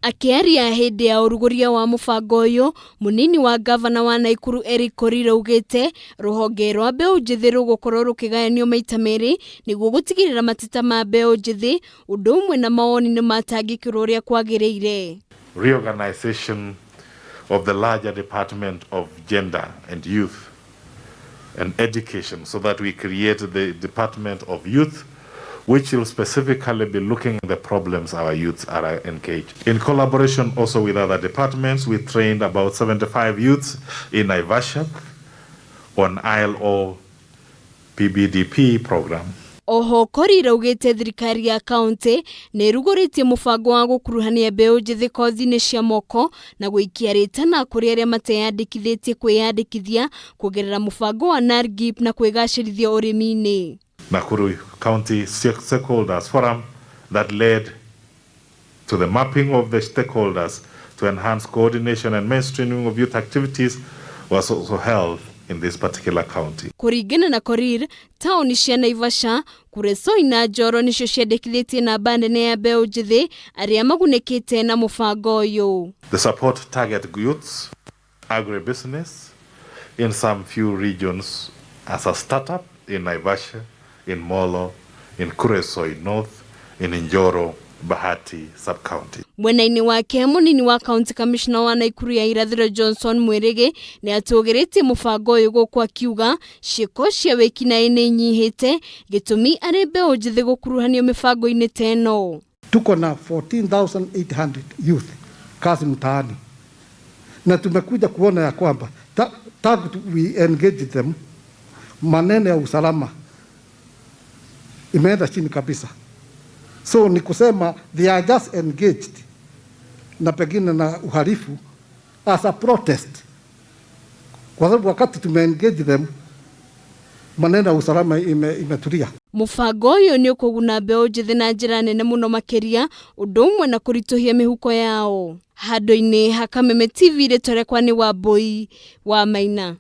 Akĩaria hĩndĩ ya ũrugũria wa mũbango ũyũ, mũnini wa ngavana wa Naikuru Eric Korir augĩte rũhonge rwa mbeũ njĩthĩ rũgũkorwo rũkĩgayanio maita merĩ nĩguo gũtigĩrĩra mateta ma mbeũ njĩthĩ ũndũ ũmwe na mawoni nĩ matangĩkĩrwo ũrĩa kwagĩrĩire. Reorganization of the larger Department of Gender and Youth and Education so that we create the Department of Youth, which will specifically be looking at the problems our youths are engaged. In collaboration also with other departments, we trained about 75 youths in Naivasha on ILO PBDP program. Oho Korir augĩte thirikari ya kaunti nĩ ĩrugũrĩtie mũbango wa gũkuruhania mbeũ njĩthĩ kothi-inĩ cia moko na gũikia rĩtana kũrĩ arĩa mateyandĩkithĩtie kwĩyandĩkithia kũgerera mũbango wa NARGIP na kwĩgacĩrithia ũrĩmi-inĩ. Nakuru County Stakeholders Forum that led to the mapping of the stakeholders to enhance coordination and mainstreaming of youth activities was also held in this particular county. Kũringana na Korir, taũni cia Naivasha, Kuresoi na Njoro nĩcio ciandĩkithĩtie namba nene ya mbeũ njĩthĩ arĩa magunĩkĩte na mũbango ũyũ. The support target youths, agribusiness in some few regions as a startup in Naivasha, in Molo, in Kuresoi North, in Njoro, Bahati sub-county. Mwena-inĩ wake mũnini wa county commissioner wa Naikuru ya irathĩro Johnson Mwirigi nĩ atũgĩrĩtie mũbango ũyũ gũkũ akiuga ciĩko cia wĩkinaĩ nĩ inyihĩte gĩtũmi arĩ mbeũ njĩthĩ gũkuruhanio mĩbango-inĩ ta ĩno. Tuko na 14,800 youth kazi mtaani, na tumekuja kuona ya kwamba tangu we engage them, maneno ya usalama imeenda chini kabisa. So ni kusema they are just engaged na pengine na uhalifu as a protest, kwa sababu wakati tume engage them maneno ya usalama imetulia. Mũbango ũyũ nĩ ũkũguna mbeũ njĩthĩ na njĩra nene mũno makĩria ũndũ ũmwe na kũritũhia mĩhuko yao. Handũ-inĩ ha Kameme TV rĩtwa rĩakwa nĩ Wambui wa Maina.